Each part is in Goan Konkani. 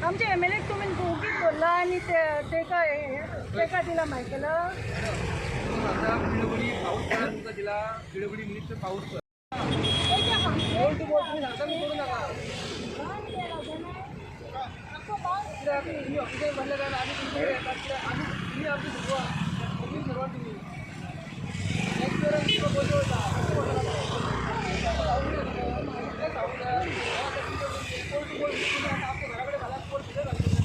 आमचे एमएलए तुमी ओगीच धरला आनी ते तेका तेका दिला मायकला. पिडब्ल्यूडी पाऊस पडला तुमकां दिला पिडब्ल्यूडी मिनिस्टर पाऊस पडला. कित्याक तुमी ऑफिसान भरले काय आमी तुमचे कडेन येतात. कित्याक आमी तुमी आमची सुरवात तुमी सुरवात तुमी नेक्स्ट इयराक तुमकां गोंयचो वयता. कितें सांगूंक जाय आमच्या घरा कडेन घालात कोण कितें घालतले.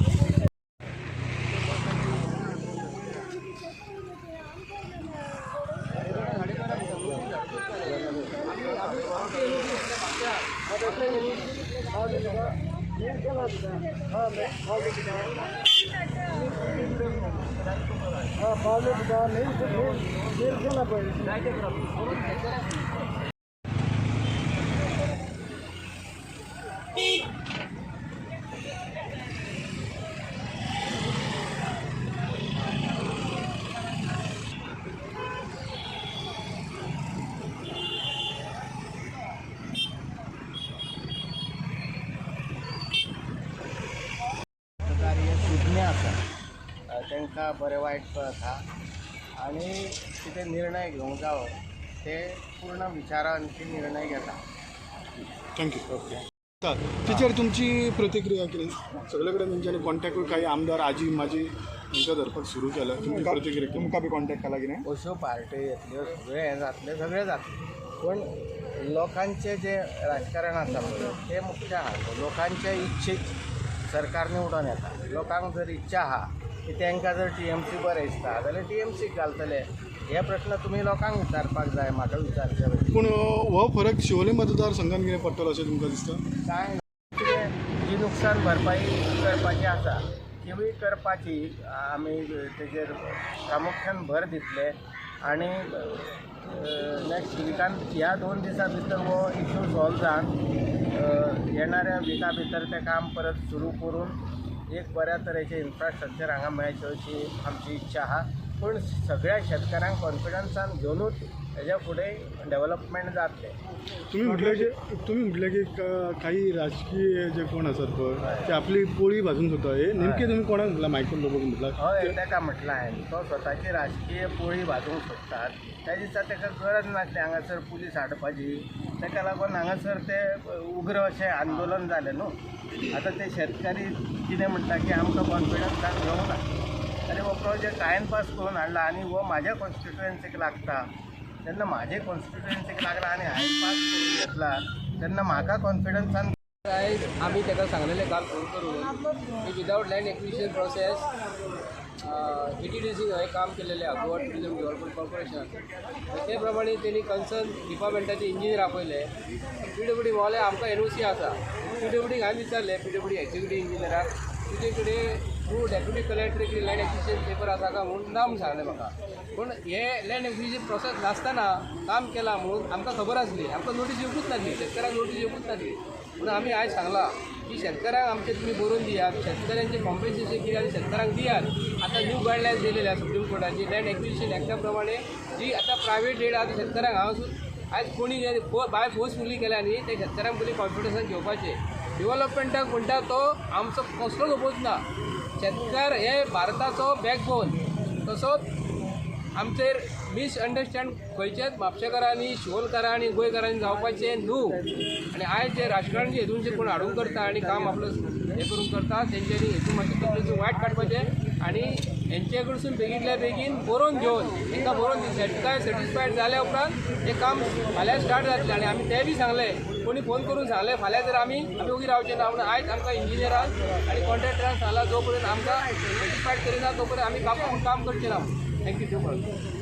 कार्य सुज्ञ आसा, तांकां बरें वायट कळता आनी कितें निर्णय घेवंक जावो ते पूर्ण विचारांचे निर्णय घेता. Thank you. Okay, teacher, तुमची प्रतिक्रिया कितें? सगळे कडेन तुमच्यानी कॉन्टॅक्ट, काही आमदार आजी माजी हांकां धरपाक सुरू केला. तुमची प्रतिक्रिया कितें? तुमकां बी कॉन्टॅक्ट केला कितें? अश्यो पार्ट्यो येतल्यो, सगळें हें जातलें, सगळें जातलें, पूण लोकांचें जें राजकारण आसा पळय तें मुख्य आहा. लोकांचे इच्छेक सरकार निवडून येता. लोकांक जर इच्छा आहा की तांकां जर टीएमसी बरें दिसता जाल्यार टीएमसीक घालतले. हे प्रश्न तुमी लोकांक विचारपाक जाय, म्हाका विचारचे पयलीं. पूण हो फरक शिवोले मतदारसंघात कितें पडटलो अशें तुमकां दिसता? कांय कितें जी नुकसान भरपाई करपाची आसा तिवूय करपाची आमी तेजेर प्रामुख्यान भर दितले आनी नेक्स्ट विकान ह्या 2 दिसां भितर हो इशू सॉल्व जावन येणाऱ्या विका भितर तें काम परत सुरू करून एक बऱ्या तरेचें इन्फ्रास्ट्रक्चर हांगा मेळचें अशी आमची इच्छा आहा. पूण सगळ्या शेतकारांक कॉन्फिडन्सान घेवनूच हेज्या फुडें डेवलपमेंट जातलें. तुम्ही म्हटलं की काही राजकीय जे कोण आसात पळय ते आपली पोळी भाजून सोदता. हे नेमके तुम्ही कोणाक म्हटलं? मायकल लोबोक म्हटलं? हय, ताका म्हटलां हांवें, तो स्वताची राजकीय पोळी भाजूंक सोदतात. त्या दिसा ताका गरज नासली हांगासर पुलीस हाडपाची. ताका लागून हांगासर ते उग्र अशें आंदोलन जालें न्हू. आतां ते शेतकारी कितें म्हणटा की आमकां कॉन्फिडन्सान घेवंक ना. आनी हो प्रोजेक्ट हांवें पास करून हाडला आनी हो म्हाज्या कॉन्स्टिट्युएन्सीक लागता. तेन्ना म्हाजे कॉन्स्टिट्युएन्सीक लागला आनी हांवें पास करून घेतला तेन्ना म्हाका कॉन्फिडन्सान आयज आमी ताका सांगलेलें काल फोन करून की without land acquisition process GTDC हें काम केलेलें आहा, गोवा टुरिजम डेव्हलपमेंट कॉर्पोरेशन. ते प्रमाणे तेणी कन्सर्न डिपार्टमेंटाचे इंजिनियर आपयले. पीडब्ल्यूडी वाले आमकां एनओसी आसा. पीडब्ल्यूडीक हांवें विचारलें, पीडब्ल्यूडी एक्झिक्युटीव इंजिनियराक, तुजे कडेन थ्रू डेप्युटी कलेक्टर कितें लँड एक्विजिशन पेपर आसा काय म्हणून. ना म्हूण सांगलें म्हाका. पूण हे लँड एक्विजिशन प्रोसेस नासतना काम केलां म्हणून आमकां खबर आसली. आमकां नोटीस येवकूच नासली, शेतकारांक नोटीस येवकूच नासली. म्हणून आमी आयज सांगलां की शेतकारांक आमचे तुमी बरोवन दियात, शेतकऱ्यांचे कॉम्पेन्सेशन कितें आनी शेतकारांक दियात. आतां न्यू गायडलायन्स दिलेले आसा सुप्रीम कोर्टाची लँड एक्विजिशन एक्टा प्रमाणे. जी आतां प्रायवेट रेट आहा ती शेतकारांक हांगासून आयज कोणी बाय फोर्सफुली केल्या न्ही, ते शेतकारांक पयलीं कॉन्फिडन्सान घेवपाचें. डेव्हलपमेंटाक म्हणटा तो आमचो कसलोच ओपोज ना. शेतकार हे भारताचो बॅकबोन. तसोच आमचेर मिसअंडरस्टँड खंयच्याच म्हापशेकारांनी, शिवोलकारांनी, गोंयकारांनी जावपाचें न्हू. आनी आयज जे राजकारणी हेतून जे कोण हाडूंक करता आनी काम आपलो हें करूंक करता, तेंच्यांनी हेतून मातशें तकलेचो वायट काडपाचें आनी हेंचे कडसून बेगींतल्या बेगीन बरोवन घेवन तांकां बरोवन शेतकार सॅटिस्फायड जाल्या उपरांत हें काम फाल्यां स्टार्ट जातलें. आनी आमी तें बी सांगलें, कोणी फोन करून सांगलें फाल्यां जर आमी आमी ओगी रावचे ना म्हणून. आयज आमकां इंजिनियरान आनी कॉन्ट्रॅक्टरान सांगलां, जो पर्यंत आमकां सॅटिस्फायड करिना तो पर्यंत आमी काम काम करचे ना. Thank you.